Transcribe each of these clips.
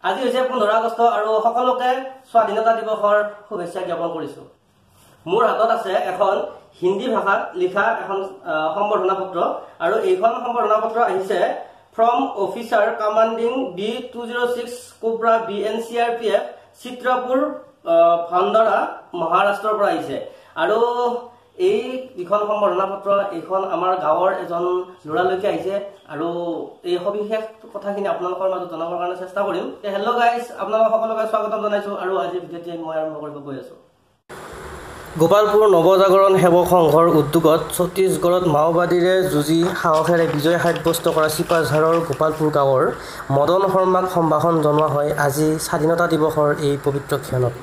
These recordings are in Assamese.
আজি হৈছে 15 আগষ্ট আৰু সকলোকে স্বাধীনতা দিৱসৰ শুভেচ্ছা জ্ঞাপন কৰিছো। মোৰ হাতত আছে এখন হিন্দী ভাষাত লিখা এখন সম্বৰ্ধনা পত্ৰ আৰু এইখন সম্বৰ্ধনা পত্ৰ আহিছে from officer commanding B206 Cobra BNCRPF Chitrapur Bhandara মহাৰাষ্ট্ৰৰ পৰা আহিছে। আৰু এই যিখন সম্বৰ্ধনা পত্ৰ এইখন আমাৰ গাঁৱৰ এজন ল'ৰালৈকে আহিছে আৰু এই সবিশেষ কথাখিনি আপোনালোকৰ মাজত জনাবৰ কাৰণে চেষ্টা কৰিম। হেল্ল' গাইজ, আপোনালোক সকলোকে স্বাগতম জনাইছোঁ আৰু আজিৰ ভিডিঅ'টি মই আৰম্ভ কৰিব গৈ আছোঁ। গোপালপুৰ নৱজাগৰণ সেৱক সংঘৰ উদ্যোগত ছত্তীশগড়ত মাওবাদীৰে যুঁজি সাহসেৰে বিজয় সাব্যস্ত কৰা চিপাঝাৰৰ গোপালপুৰ গাঁৱৰ মদন শৰ্মাক সম্ভাষণ জনোৱা হয় আজি স্বাধীনতা দিৱসৰ এই পবিত্ৰ ক্ষণত।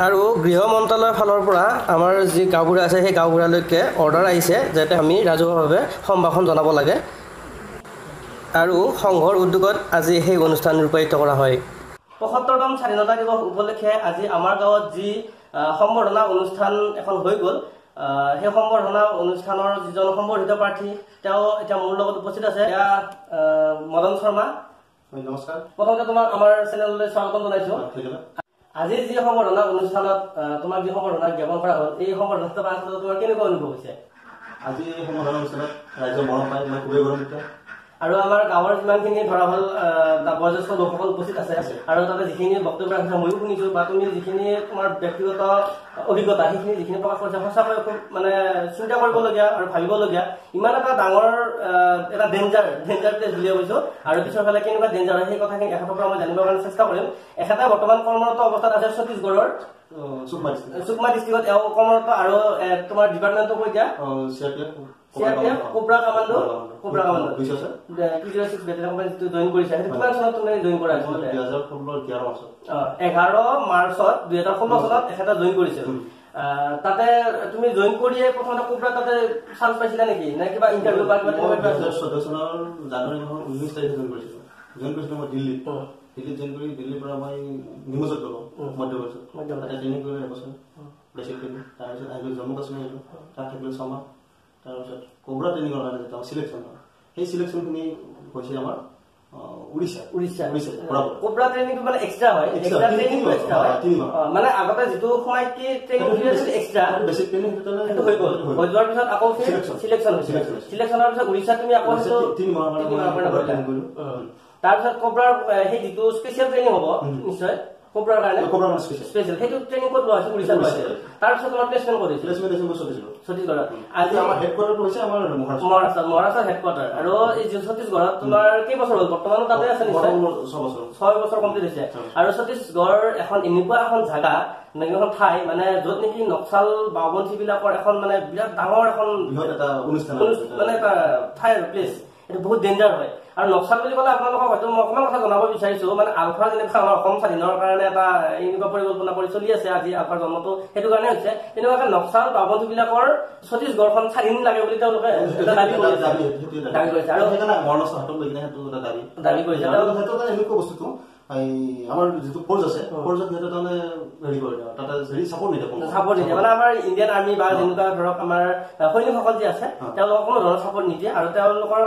আৰু গৃহ মন্ত্ৰালয়ৰ ফালৰ পৰা আমাৰ যি গাঁওবুঢ়া আছে সেই গাঁওবুঢ়ালৈকে অৰ্ডাৰ আহিছে যাতে আমি ৰাজহুৱাভাৱে সম্ভাষণ জনাব লাগে আৰু সংঘৰ উদ্যোগত আজি সেই অনুষ্ঠান ৰূপায়িত কৰা হয়। ৭৫তম স্বাধীনতা দিৱস উপলক্ষে আজি আমাৰ গাঁৱত যি সম্বৰ্ধনা অনুষ্ঠান এখন হৈ গ'ল, সেই সম্বৰ্ধনা অনুষ্ঠানৰ যিজন সম্বৰ্ধিত প্ৰাৰ্থী তেওঁ এতিয়া মোৰ লগত উপস্থিত আছে, এয়া মদন শৰ্মা। নমস্কাৰ। প্ৰথমতে তোমাক আমাৰ চেনেললৈ স্বাগতম জনাইছোঁ। আজি যি সম্বৰ্ধনা অনুষ্ঠানত তোমাক যি সম্বৰ্ধনা জ্ঞাপন কৰা হ'ল, এই সম্বৰ্ধনাটো তোমাৰ কেনেকুৱা অনুভৱ হৈছে? আজি সম্বৰ্ধনা অনুষ্ঠানত ৰাইজৰ মৰম পাই মই খুবেই গৌৰৱান্বিত। আৰু আমাৰ গাঁৱৰ যিমানখিনি ধৰা হ'ল বয়োজ্যেষ্ঠ লোকসকল উপস্থিত আছে আৰু তাতে যিখিনি বক্তব্য ৰাখিছে ময়ো শুনিছো, বা তুমি যিখিনি তোমাৰ ব্যক্তিগত অভিজ্ঞতা সেইখিনি যিখিনি প্ৰকাশ কৰিছা সঁচাকৈ খুব মানে চিন্তা কৰিবলগীয়া আৰু ভাবিবলগীয়া। ইমান এটা ডাঙৰ এটা ডেঞ্জাৰ প্লেচ বুলিয়ে কৈছো আৰু পিছৰ ফালে কেনেকুৱা ডেঞ্জাৰ হয় সেই কথাখিনি এখেতৰ পৰা মই জানিবৰ কাৰণে চেষ্টা কৰিম। এখেতে বৰ্তমান কৰ্মৰত অৱস্থাত আছে ছত্তীশগড়ৰ চুকমা ডিষ্ট্ৰিক্টত এওঁ কৰ্মৰত আৰু তোমাৰ ডিপাৰ্টমেণ্টটো কৈ দিয়া CRPF Cobra commando, Cobra commando 206 battalion company যিটো জইন কৰিছে, সেইটো কিমান চনত তুমি জইন কৰা হৈছিল? 11 মাৰ্চত 2016 চনত এখেতে জইন কৰিছিল। তাতে তুমি জইন কৰিয়ে প্ৰথমতে কোব্ৰা তাতে চান্স পাইছিলা নেকি, নে কিবা ইণ্টাৰভিউ বা কিবা? 2014 চনৰ জানুৱাৰী মাহৰ 19 তাৰিখে জইন কৰিছিলো। জইন কৰিছিলো মই দিল্লীত। দিল্লীত জইন কৰি দিল্লীৰ পৰা মই নিমজত গ'লো, মধ্যপ্ৰদেশত। তাতে ট্ৰেইনিং কৰিলো এবছৰ, বেছিক ট্ৰেইনিং। তাৰপিছত আহিলো জম্মু কাশ্মীৰ আহিলো, তাত থাকিলো 6 মাহ। তাৰপিছত কোব্ৰা ট্ৰেইনিঙৰ কাৰণে যিটো আমাৰ চিলেকশ্যন হয়, সেই চিলেকশ্যনখিনি হৈছে আমাৰ উৰিষ্যা। উৰিষ্যা কোব্ৰা ট্ৰেইনিংটো মানে এক্সট্ৰা হয়, এক্সট্ৰা ট্ৰেইনিংটো এক্সট্ৰা হয়। মানে আগতে যিটো সোমাই কি ট্ৰেইনিং আছিল এক্সট্ৰা, বেছিক ট্ৰেইনিং সেইটো হৈ গ'ল। হৈ যোৱাৰ পিছত আকৌ চিলেকশ্যন হৈছে। চিলেকশ্যনৰ পিছত উৰিষ্যাত তুমি আকৌ 3 মাহৰ কাৰণে ট্ৰেইনিং কৰিলো। তাৰপিছত কোব্ৰাৰ সেই যিটো স্পেচিয়েল ট্ৰেইনিং হ'ব নিশ্চয় কোব্ৰাৰ কাৰণে স্পেচিয়েল, সেইটো ট্ৰেইনিং ক'ত লোৱা হৈছিল? উৰিষ্যাত লোৱা হৈছিল। তাৰপিছত তোমাৰ প্লেচমেণ্ট ক'ত হৈছিল? ছত্তীশগড়ত। আজি আমাৰ হেডকোৱাৰ্টাৰটো হৈছে আমাৰ মহাৰাষ্ট্ৰ, মহাৰাষ্ট্ৰৰ হেডকোৱাৰ্টাৰ। আৰু এই ছত্তীশগড়ত তোমাৰ কেইবছৰ হ'ল? বৰ্তমানো তাতে আছে নিশ্চয়? 6 বছৰ কমপ্লিট হৈছে। আৰু ছত্তীশগড় এখন এনেকুৱা এখন জাগা, এখন ঠাই মানে য'ত নেকি নক্সাল বাওপন্থী বিলাকৰ এখন মানে বিৰাট ডাঙৰ এখন মানে এটা ঠাই আৰু প্লেচ, এইটো বহুত ডেঞ্জাৰ হয়। আৰু নক্সাল বুলি ক'লে আপোনালোকক হয়তো মই অকণমান কথা জনাব বিচাৰিছো, মানে আলফা যেনেকুৱা আমাৰ অসম স্বাধীনৰ কাৰণে এটা এনেকুৱা পৰিকল্পনা কৰি চলি আছে, আজি আলফাৰ জন্মটো সেইটো কাৰণে হৈছে, তেনেকুৱাকে নক্সাল বাওপন্থী বিলাকৰ ছত্তীশগড়খন স্বাধীন লাগে বুলি তেওঁলোকে এটা দাবী কৰিছে, দাবী কৰিছে আৰু দাবী কৰিছে। এনেকুৱা বস্তুটো আমাৰ যিটো ফ'ৰ্চ আছে, ফ'ৰ্চত সিহঁতে তাৰমানে হেৰি কৰে, তাতে হেৰি চাপৰ্ট নিদিয়ে, চাপৰ্ট নিদিয়ে। মানে আমাৰ ইণ্ডিয়ান আৰ্মি বা যেনেকুৱা ধৰক আমাৰ সৈনিকসকল যি আছে তেওঁলোকক কোনো ধৰণৰ চাপৰ্ট নিদিয়ে আৰু তেওঁলোকৰ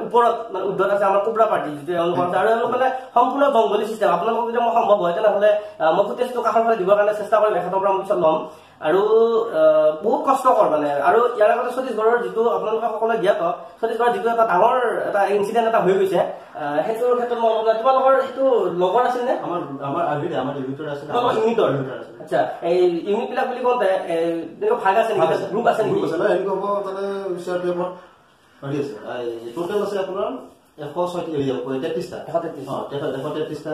ওপৰত মানে উদ্ধত আছে আমাৰ কোব্ৰা পাৰ্টি যিটো তেওঁলোকৰ আছে। আৰু তেওঁলোক মানে সম্পূৰ্ণ জংঘলী চিষ্টেম। আপোনালোকক যদি মই সম্ভৱ হয় তেনেহ'লে মই ফুটেজটো কাষৰ ফালে দিবৰ কাৰণে চেষ্টা কৰিম, এখেতৰ পৰা মই পিছত ল'ম। আৰু বহুত কষ্টকৰ মানে। আৰু ইয়াৰ আগতে ছত্তীশগড়ৰ যিটো আপোনালোকে সকলোৱে জ্ঞাত, ছত্তীশগড়ৰ যিটো এটা ডাঙৰ এটা ইনচিডেণ্ট এটা হৈ গৈছে, সেইটোৰ ক্ষেত্ৰত মই অলপ, তোমালোকৰ সেইটো লগৰ আছিল নে? ইউনিটৰ। আচ্ছা, এই ইউনিট বিলাক বুলি কওঁতে এনেকুৱা ভাগ আছে নেকি, গ্ৰুপ আছে নেকি? টোটেল আছে আপোনাৰ 133টা। 133টা।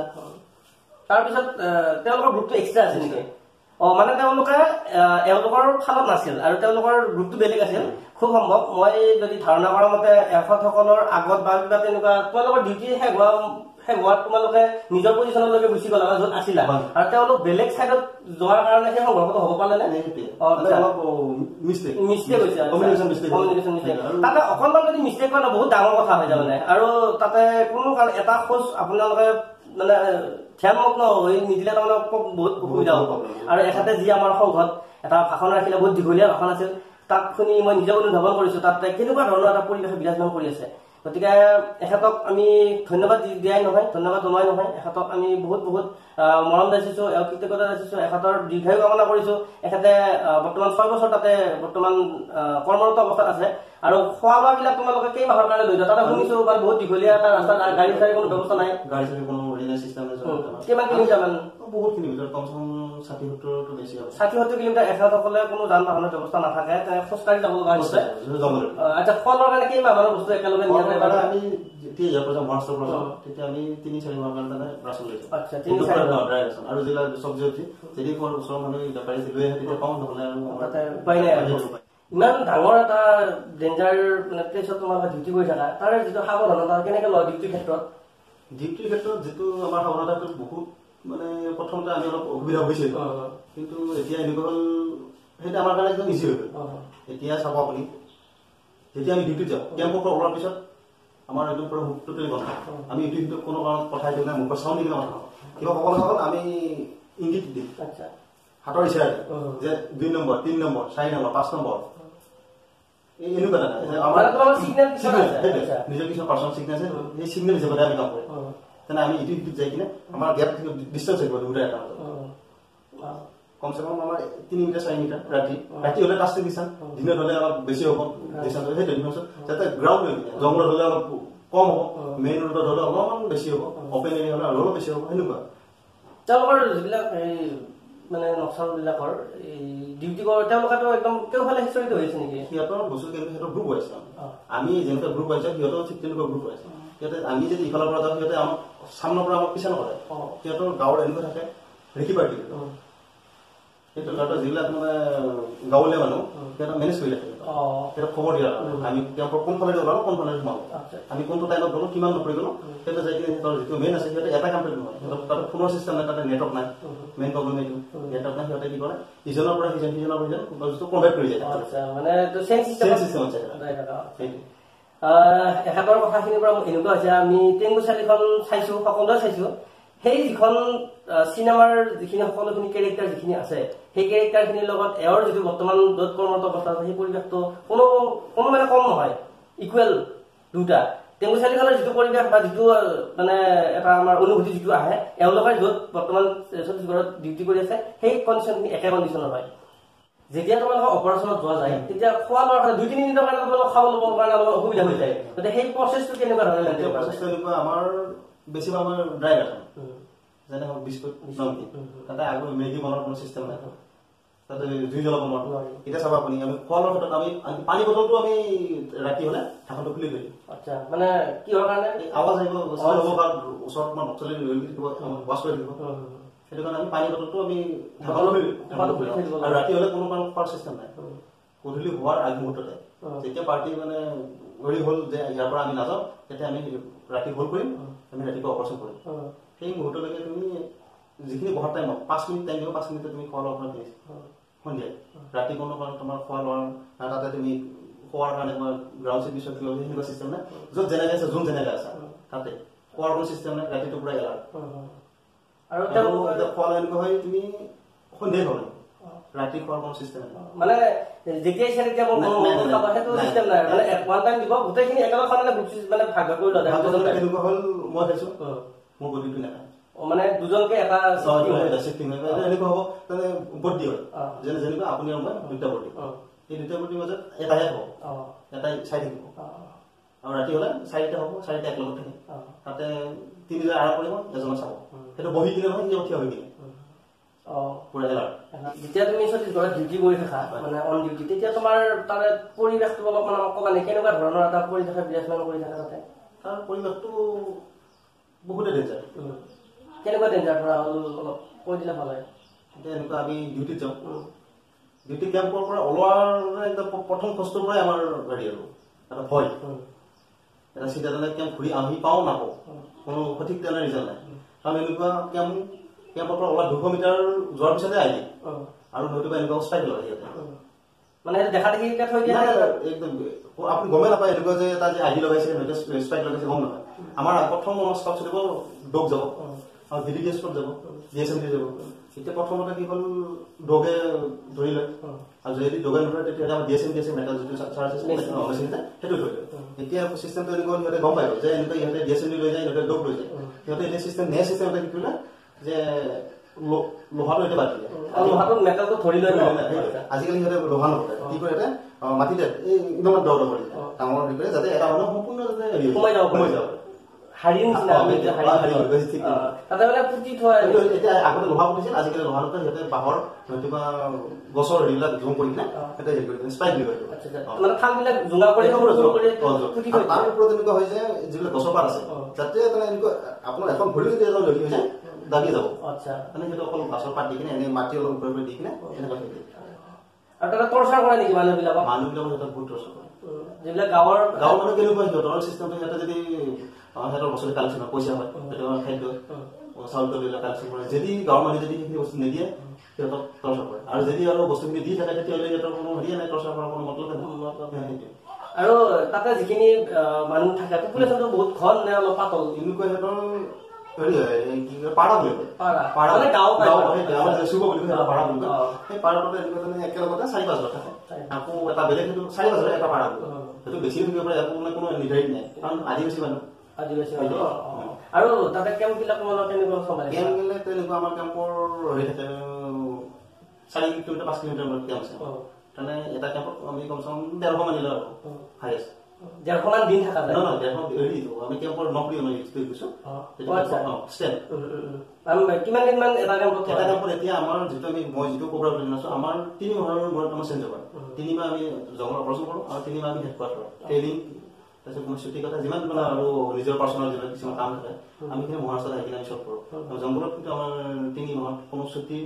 তাৰপিছত তেওঁলোকৰ গ্ৰুপটো এক্সট্ৰা আছে নেকি? অ, মানে তেওঁলোকে এওঁলোকৰ ফালত নাছিল আৰু তেওঁলোকৰ গ্ৰুপটো বেলেগ আছিল। খুব সম্ভৱ মই যদি ধাৰণা কৰা মতে এখেতসকলৰ আগত বা কিবা তেনেকুৱা তোমালোকৰ ডিউটি শেষ হোৱাত তোমালোকে নিজৰ পজিশ্যনলৈকে গুচি গ'লা য'ত আছিলা, আৰু তেওঁলোক বেলেগ চাইডত যোৱাৰ কাৰণে সেই সংঘৰ্ষটো হ'ব পালে নে? মিষ্টেক হৈছে, কমিউনিকেশ্যন মিষ্টেক। তাতে অকণমান যদি মিষ্টেক কৰে বহুত ডাঙৰ কথা হৈ যায় মানে। আৰু তাতে কোনো কাৰণ এটা খোজ আপোনালোকে মানে ধ্যানমগ্ন হৈ নিদিলে তাৰমানে বহুত অসুবিধা হ'ব। আৰু এখেতে যি আমাৰ সংঘত এটা ভাষণ ৰাখিলে, বহুত দীঘলীয়া ভাষণ আছিল, তাত শুনি মই নিজে অনুধাৱন কৰিছো তাত কেনেকুৱা ধৰণৰ এটা পৰিৱেশে বিৰাজমান কৰি আছে। গতিকে এখেতক আমি ধন্যবাদ দিয়াই নহয়, ধন্যবাদ জনোৱাই নহয়, এখেতক আমি বহুত বহুত মৰম যাচিছোঁ, কৃতজ্ঞতা যাচিছোঁ, এখেতৰ দীৰ্ঘায়ু কামনা কৰিছোঁ। এখেতে বৰ্তমান 6 বছৰ তাতে বৰ্তমান কৰ্মৰত অৱস্থাত আছে। আৰু খোৱা লোৱাবিলাক তোমালোকে কেই মাহৰ কাৰণে লৈ যোৱা? তাতে শুনিছোঁ মানে বহুত দীঘলীয়া এটা ৰাস্তা, গাড়ী চাড়ী কোনো ব্যৱস্থা নাই। গাড়ী চাড়ী কোনো চিষ্টেম নাই। কিমান কিলোমিটাৰ মান? বহুত কিলোমিটাৰ, কমচে কম 60-70 বেছি হ'ব। 60-70 কিলোমিটাৰ এখেতসকলে কোনো যান বাহনৰ ব্যৱস্থা নাথাকে, তেনে খোজকাঢ়ি যাব লগা হৈছে। আচ্ছা, খোৱা লোৱাৰ কাৰণে কেইমাহ মানৰ বস্তু একেলগে নিয়া যায়? আমি যেতিয়া ইয়াৰ পৰা যাওঁ, মহাৰাষ্ট্ৰৰ পৰা যাওঁ, তেতিয়া আমি 3-4 মাহৰ কাৰণে ৰাচন লৈ যাওঁ। আচ্ছা, 3-4 মাহ ড্ৰাই ৰাচন। আৰু যিবিলাক চব্জি চব্জি যদি ওচৰৰ মানুহে বেপাৰী লৈ আহে তেতিয়া পাওঁ, নহ'লে আৰু উপায় নাই। ইমান ডাঙৰ এটা ডেঞ্জাৰ মানে প্লেচত তোমালোকে ডিউটি কৰি থাকা, তাৰ যিটো সাৱধানতা কেনেকে লোৱা ডিউটিৰ ক্ষেত্ৰত? ডিউটিৰ ক্ষেত্ৰত যিটো আমাৰ সাৱধানতাটো বহুত মানে প্ৰথমতে আমি অলপ অসুবিধা হৈছিল, কিন্তু এতিয়া এনেকুৱা হ'ল সেইটো আমাৰ কাৰণে একদম ইজি হৈ গ'ল। এতিয়া চাব আপুনি, যেতিয়া আমি ডিউটিত যাওঁ, কেম্পৰ পৰা ওলোৱাৰ পিছত আমাৰ একদম পুৰা মুখ টোটেলি বন্ধ। আমি ইটো সিটো কোনো কাৰণত পঠাই দিওঁ নাই, মুখৰ চাউণ্ড নিদিলে কথা নহয়। কিবা ক'ব লগা হ'ল আমি ইংগিত দিম, হাতৰ ইচাৰা যে 2 number, 3 number, 4 number, 5 number, এই এনেকুৱা এটা আমাৰ নিজৰ কিছুমান পাৰ্চনেল চিগনেল আছে, সেই চিগনেল হিচাপতে আমি কাম কৰিম। তেনে আমি ইটো সিটোত যাই কিনে আমাৰ গেপ ডিষ্টেঞ্চ থাকিব দুটা এটা মাজত, কমচে কম আমাৰ 3 মিটাৰ 4 মিটাৰ। ৰাতি ৰাতি হ'লে তাতছে ডিষ্টেঞ্চ, দিনত হ'লে অলপ বেছি হ'ব ডিষ্টেঞ্চ। সেইটো ডিফাৰেঞ্চ যাতে গ্ৰাউণ্ড হৈ কিনে জংঘলত হ'লে অলপ কম হ'ব, মেইন ৰোডত হ'লে অলপমান বেছি হ'ব, অপেন এৰিয়া হ'লে আৰু অলপ বেছি হ'ব, সেনেকুৱা। তেওঁলোকৰ যিবিলাক এই মানে নক্সালবিলাকৰ এই ডিউটি কৰে, তেওঁলোকেতো একদম কেওফালে সিঁচৰিত হৈছে নেকি? সিহঁতৰ বস্তু কেনেকৈ সিহঁতৰ গ্ৰুপ হৈছে, আমি যেনেকুৱা গ্ৰুপ হৈছে সিহঁতৰ ঠিক তেনেকুৱা গ্ৰুপ হৈছে। সিহঁতে আমি যদি ইফালৰ পৰা যাওঁ, সিহঁতে আমাক সামনৰ পৰা আমাক পিছা নকৰে। সিহঁতৰ গাঁৱৰ এনেকুৱা থাকে ৰেখি পাৰ্টি, সেইটো সিহঁতৰ যিবিলাক মানে গাঁৱলীয়া মানুহ সিহঁতক মেনেজ কৰি ৰাখে। সিহঁতক খবৰ দিয়া আমি তেওঁলোকৰ কোনফালে ওলালো, কোনফালে সোমালো, আমি কোনটো টাইমত গ'লো, কিমান নকৰি গ'লো, সিহঁতে যাই কিনে সিহঁতৰ যিটো মেইন আছে সিহঁতে এটা কাম নহয়, সিহঁতৰ তাতে ফোনৰ চিষ্টেম নাই, তাতে নেটৱৰ্ক নাই, মেইন প্ৰব্লেম এইটো নেটৱৰ্ক নাই। সিহঁতে কি কৰে, ইজনৰ পৰা সিজন, সিজনৰ পৰা সিজন বস্তু প্ৰভাইড কৰি যায়। চেইন চিষ্টেমত। এখেতৰ কথাখিনিৰ পৰা মোক এনেকুৱা হৈছে, আমি টেংগুচালিখন চাইছো, সকলোৱে চাইছো, সেই যিখন চিনেমাৰ যিখিনি সকলোখিনি কেৰেক্টাৰ যিখিনি আছে, সেই কেৰেক্টাৰ খিনিৰ লগত এওঁৰ যিটো বৰ্তমান য'ত কৰ্মৰত অৱস্থা আছে, সেই পৰিৱেশটো কোনো কোনো মানে কম নহয়, ইকুৱেল দুটা। টেংগুচালিখনৰ যিটো পৰিৱেশ বা যিটো মানে এটা আমাৰ অনুভূতি যিটো আহে, এওঁলোকে য'ত বৰ্তমান ছত্তীশগড়ত ডিউটি কৰি আছে সেই কণ্ডিশ্যনখিনি একে কণ্ডিশ্যনৰ হয়। যেতিয়া তোমালোকৰ অপাৰেশ্যনত যোৱা যায়, তেতিয়া খোৱা লোৱাৰ কাৰণে 2-3 দিনৰ কাৰণে তোমালোক খাব ল'বৰ কাৰণে অলপ অসুবিধা হৈ যায়। গতিকে সেই প্ৰচেছটো কেনেকুৱা ধৰণে? প্ৰচেছটো এনেকুৱা, আমাৰ বেছিভাগ আমাৰ ড্ৰাই ৰাচন, যেনে হওক বিস্কুট, নমকিন, তাতে আগৰ মেগী বনোৱাৰ কোনো চিষ্টেম নাই, তাতে জুই জ্বলাব নোৱাৰো। এতিয়া চাব আপুনি, আমি খোৱা লোৱাৰ ক্ষেত্ৰত আমি পানী বটলটো আমি ৰাতি হ'লে ঢাকনটো খুলি থৈ দিওঁ। আচ্ছা, মানে কিহৰ কাৰণে? আৱাজ আহিব, হ'ব বা ওচৰত তোমাৰ নক্সালি ৰৈ থাকিব, ৱাছ কৰি থাকিব, সেইটো কাৰণে আমি পানী বটলটো আমি ঢাকনটো খুলি থৈ দিওঁ। আৰু ৰাতি হ'লে কোনো কাৰণ খোৱাৰ চিষ্টেম নাই। গধূলি হোৱাৰ আগ মুহূৰ্ততে যেতিয়া পাৰ্টি মানে হেৰি হ'ল যে ইয়াৰ পৰা আমি নাযাওঁ, তেতিয়া আমি ৰাতি হোল কৰিম, আমি ৰাতিপুৱা অপাৰেশ্যন কৰিম। সেই মুহূৰ্তলৈকে তুমি যিখিনি বহাৰ টাইম 5 মিনিট টাইম দিব, 5 মিনিটত তুমি খোৱা লোৱাৰ পৰা ফিনিছ। সন্ধিয়াই ৰাতি কোনো কাৰণত তোমাৰ খোৱা লোৱাৰ তাতে তুমি খোৱাৰ কাৰণে তোমাৰ গ্ৰাউণ্ড চিট পিছত কিবা সেনেকুৱা চিষ্টেম নাই, য'ত যেনেকে আছে যোন যেনেকে আছে তাতে খোৱাৰ কোনো চিষ্টেম নাই, ৰাতিটো পুৰা এলাৰ্ট। আৰু খোৱা লোৱা এনেকুৱা হয় তুমি সন্ধিয়াই খাব লাগিব, ৰাতি খোৱাৰ কোনো চিষ্টেম নাই। মানে যেতিয়া ইচ্ছা তেতিয়া সেইটো চিষ্টেম নাই, মানে ওৱান টাইম দিব গোটেইখিনি একেলগে খোৱা, মানে মানে ভাগ ভাগ কৰি লোৱা যায়। এনেকুৱা হ'ল মই খাইছো, মোৰ বডিটো নাখায়, মানে দুজনকে এটা চিফটিং হয়। এনেকুৱা হ'ব মানে বডি হয়, যেনে যেনেকুৱা আপুনি আৰু মই দুটা বডি, এই দুটা বডিৰ মাজত এটাহে হ'ব, এটাই চাই থাকিব। আৰু ৰাতি হ'লে 4টা হ'ব, 4টা একেলগত থাকে, তাতে 3জন আৰাম কৰিব, এজনে চাব, সেইটো বহি কিনে নহয়, নিজে থিয় হৈ কিনে পুৰা এলাৰ্ট। যেতিয়া তুমি ছত্তীশগড়ত ডিউটি কৰি থাকা, মানে অন ডিউটি, তেতিয়া তোমাৰ তাৰে পৰিৱেশটো অলপ মানে ক'বা নেকি, কেনেকুৱা ধৰণৰ এটা পৰিৱেশে বিৰাজমান কৰি থাকে তাতে? তাৰ পৰিৱেশটো বহুতে ডেঞ্জাৰ। কেনেকুৱা ডেঞ্জাৰ ধৰা হ'ল অলপ কৈ দিলে ভাল হয়। এতিয়া এনেকুৱা আমি ডিউটিত যাওঁ, ডিউটি কেম্পৰ পৰা ওলোৱাৰ একদম প্ৰথম খোজটোৰ পৰাই আমাৰ হেৰি আৰু এটা ভয়, এটা চিন্তা, যেনে কেম্প ঘূৰি আহি পাওঁ নাপাওঁ, কোনো সঠিক তেনে ৰিজাল্ট নাই। কাৰণ এনেকুৱা কেম্পৰ পৰা ওলোৱা 200 মিটাৰ যোৱাৰ পিছতে আহি আৰু নতুবা এনেকুৱা স্পাইক লগাই সিহঁতে, মানে দেখা দেখি থৈ দিয়ে, একদম আপুনি গমেই নাপায় এনেকুৱা যে এটা যে আহি লগাইছে, স্পাইক লগাইছে গম নাপায়। আমাৰ প্ৰথম স্কাউট চলিব, ডগ যাব, আৰু ভি ডি এছত যাব, ডি এছ এম ডি যাব। এতিয়া প্ৰথমতে কি হ'ল, ডগে ধৰি লয়, আৰু যদি ডগে নধৰে তেতিয়াহ'লে আমাৰ D S M D S metal যিটো চাৰ্জ আছে মেচিন সেইটো ধৰি লয়। এতিয়া চিষ্টেমটো এনেকুৱা, সিহঁতে গম পাই গ'ল যে এনেকুৱা ইহঁতে ডি এছ এম ডি লৈ যায়, ইহঁতে ডগ লৈ যায়। সিহঁতে এতিয়া চিষ্টেম নেক্সট চিষ্টেম এটা কি কৰিলে যে লোহাটো এতিয়া বাদ দিলে, লোহাটো মেটেলটো ধৰি লয়। আজিকালি সিহঁতে লোহা নকৰে, কি কৰে এটা মাটিতে এই ইমান দ দ কৰি ডাঙৰ হেৰি কৰে, যাতে এটা মানুহ সম্পূৰ্ণ যাতে সোমাই যাব, সোমাই যাব। এতিয়া আগতে লোহা পুতিছিল, আজিকালি লোহা নুপুতে, সিহঁতে বাঁহৰ নতুবা গছৰ হেৰিবিলাক জুম কৰি কিনে সিহঁতে হেৰি কৰি কিনে স্পাইক বুলি কয়। তাৰ ওপৰত এনেকুৱা হয় যে যিবিলাক গছৰ পাত আছে, যাতে মানে এনেকুৱা আপোনাৰ এখন ভৰি যদি এজন জড়ি হৈ যায় দাগি যাব, মানে সেইটো অকল গছৰ পাত দি কিনে এনে মাটি অলপ ওপৰে ওপৰে দি কিনে এনেকুৱা থৈ দিয়ে। আৰু তাতে টৰ্চাৰ কৰে নেকি মানুহবিলাকক? মানুহবিলাকক সিহঁতক বহুত টৰ্চাৰ কৰে। যিবিলাক গাঁৱৰ মানুহ কেনেকুৱা, সিহঁতৰ চিষ্টেমটো সিহঁতে যদি সিহঁতৰ বছৰি কালেকশ্যন হয়, পইচা হয়, সিহঁতৰ খাদ্য চাউল তাউল কালেকশ্যন কৰে, যদি গাঁৱৰ মানুহে যদি সেইখিনি বস্তু নিদিয়ে সিহঁতক টৰ্চাৰ কৰে। আৰু যদি আৰু বস্তুখিনি দি থাকে তেতিয়াহ'লে সিহঁতৰ কোনো হেৰিয়ে নাই, টৰ্চাৰ কৰাৰ কোনো মতলব নাই। আৰু তাতে যিখিনি মানুহ থাকে পপুলেশ্যনটো বহুত ঘন নে অলপ পাতল? এনেকুৱা সিহঁতৰ হেৰি হয়, কি কয় পাৰা বুলি কয়, আমাৰ যে চুব বুলি কয় পাৰা বুলি কয়। সেই পাৰাটোতে এনেকুৱা মানে একেলগতে 4-5 ঘৰ থাকে, আকৌ এটা বেলেগ সেইটো 4-5 ঘৰ এটা পাৰা বুলি কয়। সেইটো বেছিও থাকিব পাৰে, একো মানে কোনো নিৰ্ধাৰিত নাই, কাৰণ আদিবাসী মানুহ, আদিবাসী মানুহ। আৰু তাতে কেম্প বিলাক তোমালোকে কেনেকুৱা চম্ভালিছা? কেম্প বিলাক তেনেকুৱা আমাৰ কেম্পৰ হেৰি থাকে 4 কিলোমিটাৰ 5 কিলোমিটাৰ মানত কেম্প আছে। তেনে এটা কেম্পত আমি কমচে কম 150 মান দিলোঁ আৰু হায়েষ্ট 150 মান দিন থকা যায়। নহয়, 150 হেৰি আমি কেম্পৰ নকৰি আমি গৈছোঁ। কিমান দিন মান এটা কেম্পত? এটা কেম্পত এতিয়া আমাৰ যিটো আমি মই যিটো কোব্ৰা বেটেলিয়ন আছোঁ, আমাৰ 3 মাহৰ মূৰত আমাৰ চেঞ্জ হয়। 3 মাহ আমি জংঘল অপাৰেশ্যন কৰোঁ আৰু 3 মাহ আমি হেডকোৱাৰ্টাৰ ট্ৰেইনিং, তাৰপিছত মই ছুটি কথা যিমান মানে আৰু নিজৰ পাৰ্চনেল যিবিলাক কিছুমান কাম থাকে আমি কিন্তু মহাৰাষ্ট্ৰত আহি কিনে আমি চব কৰোঁ। জংঘলত কিন্তু আমাৰ 3 মাহত কোনো ছুটি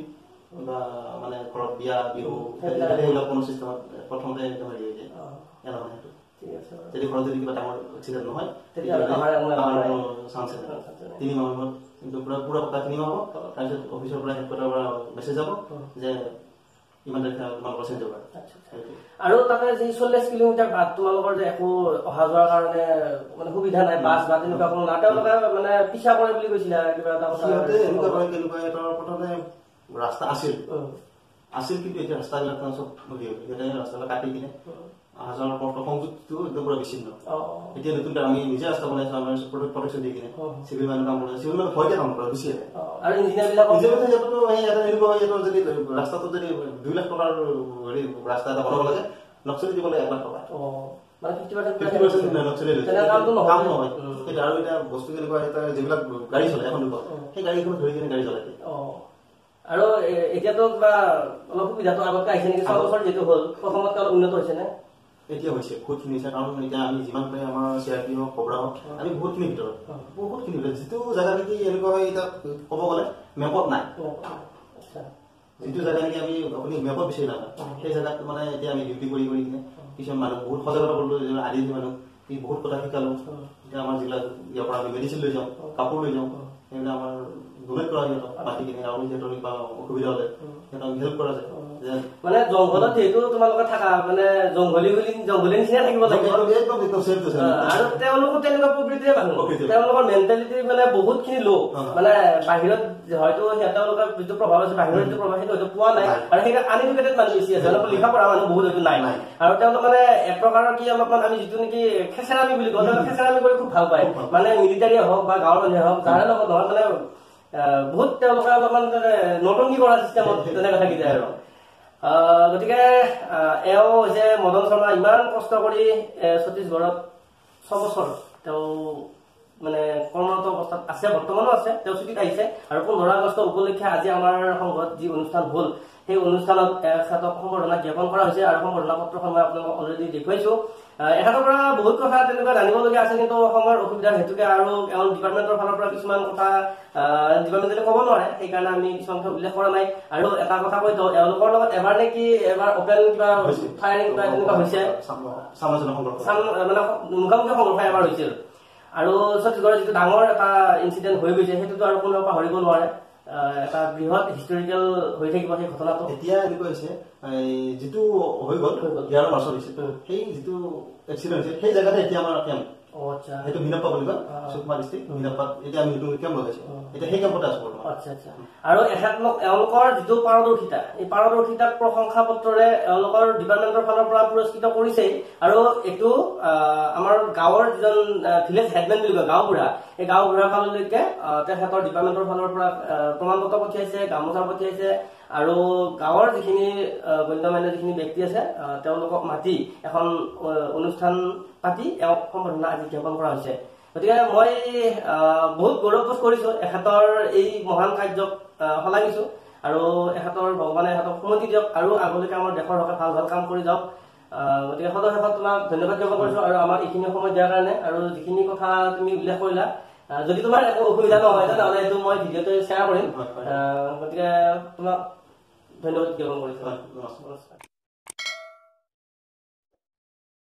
বা মানে ঘৰত বিয়া বিহু সেইবিলাক কোনো চিষ্টেমত প্ৰথমতে একদম হেৰি হৈ যায়। এনেকুৱা সেইটো যদি ঘৰত যদি কিবা ডাঙৰ এক্সিডেণ্ট নহয় তেতিয়াহ'লে চান্স নাই। 3 মাহৰ মূৰত কিন্তু পুৰা পুৰা পকা 3 মাহ হ'ব। তাৰপিছত অফিচৰ পৰা হেডকোৱাৰ্টাৰৰ পৰা মেছেজ যাব যে ইমান তাৰিখে তোমালোকৰ চেঞ্জ হ'ব। আৰু তাতে যি 40 কিলোমিটাৰ বাট তোমালোকৰ যে একো অহা যোৱাৰ কাৰণে মানে সুবিধা নাই, বাছ বা তেনেকুৱা কোনো নাই, তেওঁলোকে মানে পিছা কৰে বুলি কৈছিলে কিবা এটা কথা। সিহঁতে এনেকুৱা কৰে কেনেকুৱা, সিহঁতৰ প্ৰথমতে ৰাস্তা আছিল আছিল কিন্তু এতিয়া ৰাস্তাবিলাক চব হেৰি হ'ল, সিহঁতে ৰাস্তাবিলাক কাটি কিনে অহা যোৱাৰ পথ সংযোগটো একদম পুৰা বিচ্ছিন্ন। এতিয়া নতুনকৈ আমি নিজে ৰাস্তা বনাইছো, আমাৰ প্ৰটেকশ্যন দি কিনে চিভিল মানুহ কাম কৰিছে, চিভিল মানুহ ভয়তে কাম কৰে গুচি আহে। আৰু ইঞ্জিনিয়াৰবিলাক সিহঁততো সেই এটা এনেকুৱা হয়, সিহঁতৰ যদি ৰাস্তাটো যদি 2 লাখ টকাৰ হেৰি ৰাস্তা এটা বনাব লাগে, নক্সলি দিব লাগে 1 লাখ টকা, মানে 50% নক্সলি কাম নহয়। সেইটো আৰু এতিয়া বস্তু কেনেকুৱা, এটা যিবিলাক গাড়ী চলে এখন দুখন, সেই গাড়ীখন ধৰি কিনে গাড়ী চলাই। আৰু এতিয়াতো কিবা অলপ সুবিধাটো আগতকৈ আহিছে নেকি? 6 বছৰ যিটো হ'ল প্ৰথমতকৈ অলপ উন্নত হৈছে নে? এতিয়া হৈছে, বহুতখিনি হৈছে। কাৰণ এতিয়া আমি যিমান পাৰে আমাৰ চি আৰ পি হওক কবৰা হওক আমি বহুতখিনি ভিতৰত, বহুতখিনি ভিতৰত যিটো জেগা নেকি এনেকুৱা হয়, এতিয়া ক'ব গ'লে মেপত নাই, যিটো জেগা নেকি আমি আপুনি মেপত বিচাৰি নাপায়, সেই জেগাত মানে এতিয়া আমি ডিউটি কৰি কৰি কিনে কিছুমান মানুহ বহুত সজাগতা কৰিলোঁ, আদিবাসী মানুহ বহুত কথা শিকালোঁ। এতিয়া আমাৰ যিবিলাক ইয়াৰ পৰা আমি মেডিচিন লৈ যাওঁ, কাপোৰ লৈ যাওঁ, সেইবিলাক আমাৰ ডোনেট কৰা সিহঁতক মাতি কিনে, আৰু সিহঁতৰ কিবা অসুবিধা হ'লে সিহঁতক হেল্প কৰা যায়। মানে জংঘলত যিহেতু তোমালোকে থাকা, মানে জংঘলী বুলি জংঘলী নিচিনা থাকিব লাগিব আৰু তেওঁলোকো তেনেকুৱা প্ৰকৃতিৰে মানুহ, তেওঁলোকৰ মেণ্টেলিটি মানে বহুত খিনি ল', মানে বাহিৰত হয়তো তেওঁলোকৰ যিটো প্ৰভাৱ আছে বাহিৰৰ যিটো প্ৰভাৱ সেইটো হয়তো পোৱা নাই, আৰু সেইকাৰণে আনএডুকেটেড মানুহ বেছি আছে, অলপ লিখা পঢ়া মানুহ বহুত হয়তো নাই। আৰু তেওঁলোক মানে এক প্ৰকাৰৰ কি অলপমান আমি যিটো নেকি খেচেৰামি বুলি কওঁ, তেওঁলোকে খেচেৰামি কৰি খুব ভাল পায়, মানে মিলিটাৰীয়ে হওক বা গাঁৱৰ মানুহে হওক যাৰে লগত নহয়, মানে বহুত তেওঁলোকে অলপমান নটংকি কৰা চিষ্টেমত তেনেকে থাকি যায়। আৰু গতিকে এওঁ হৈছে মদন শৰ্মা, ইমান কষ্ট কৰি ছত্তীশগড়ত 6 বছৰ তেওঁ মানে কৰ্মৰত অৱস্থাত আছে, বৰ্তমানো আছে, তেওঁ ছুটীত আহিছে। আৰু 15 আগষ্ট উপলক্ষে আজি আমাৰ সংঘত যি অনুষ্ঠান হ'ল সেই অনুষ্ঠানত এখেতক সম্বৰ্ধনা জ্ঞাপন কৰা হৈছে আৰু সম্বৰ্ধনা পত্ৰখন মই আপোনালোকক অলৰেডি দেখুৱাইছো। এখেতৰ পৰা বহুত কথা তেনেকুৱা জানিবলগীয়া আছে, কিন্তু সময়ৰ অসুবিধাৰ হেতুকে আৰু এওঁ ডিপাৰ্টমেণ্টৰ ফালৰ পৰা কিছুমান কথা ডিপাৰ্টমেণ্টে ক'ব নোৱাৰে, সেইকাৰণে আমি কিছুমান কথা উল্লেখ কৰা নাই। আৰু এটা কথা কৈ দিওঁ, এওঁলোকৰ লগত এবাৰ নে কি এবাৰ অপেন কিবা ফায়াৰিং কিবা তেনেকুৱা হৈছে, মানে মুখামুখি সংঘৰ্ষ এবাৰ হৈছিল। আৰু ছত্তীশগড়ৰ যিটো ডাঙৰ এটা ইনচিডেণ্ট হৈ গৈছে সেইটোতো আৰু কোনেও পাহৰিব নোৱাৰে, এটা বৃহৎ হিষ্টৰিকেল হৈ থাকিব সেই ঘটনাটো। এতিয়া এনেকুৱা হৈছে, যিটো হৈ গ'ল 11 মাৰ্চত হৈছে, সেই যিটো এক্সিডেণ্ট হৈছে সেই জেগাতে এতিয়া আমাৰ কেম্প। সেইটো মিনাপ্পা বুলি কয়, সুকমা ডিষ্ট্ৰিক্ট মিনাপ্পাত এতিয়া আমি নতুন কেম্প লগাইছো, এতিয়া সেই কেম্পতে আছো বৰ্তমান। আচ্ছা আচ্ছা। আৰু এওঁলোকৰ যিটো পাৰদৰ্শিতা, এই পাৰদৰ্শিতাক প্ৰশংসা পত্ৰৰে এওঁলোকৰ ডিপাৰ্টমেণ্টৰ ফালৰ পৰা পুৰস্কৃত কৰিছেই। আৰু এইটো আমাৰ গাঁৱৰ যিজন ভিলেজ হেডমেন বুলি কয়, গাঁওবুঢ়া, এই গাঁওবুঢ়াৰ ফাললৈকে তেখেতৰ ডিপাৰ্টমেণ্টৰ ফালৰ পৰা প্ৰমাণ পত্ৰ পঠিয়াইছে, গামোচা পঠিয়াইছে। আৰু গাঁৱৰ যিখিনি গণ্যমান্য যিখিনি ব্যক্তি আছে তেওঁলোকক মাতি এখন অনুষ্ঠান পাতি এওঁক সম্বৰ্ধনা আজি জ্ঞাপন কৰা হৈছে। গতিকে মই বহুত গৌৰৱবোধ কৰিছো, এখেতৰ এই মহান কাৰ্যক শলাগিছো। আৰু এখেতৰ ভগৱানে এখেতক সুমতি দিয়ক আৰু আগলৈকে আমাৰ দেশৰ হকে ভাল ভাল কাম কৰি যাওক। গতিকে সদৌ শেষত তোমাক ধন্যবাদ জ্ঞাপন কৰিছো আৰু আমাক এইখিনি সময় দিয়াৰ কাৰণে, আৰু যিখিনি কথা তুমি উল্লেখ কৰিলা, যদি তোমাৰ একো অসুবিধা নহয় তেনেহ'লে এইটো মই ভিডিঅ'টো শ্বেয়াৰ কৰিম। গতিকে তোমাক ধন্যবাদ জ্ঞাপন কৰিছো। নমস্কাৰ।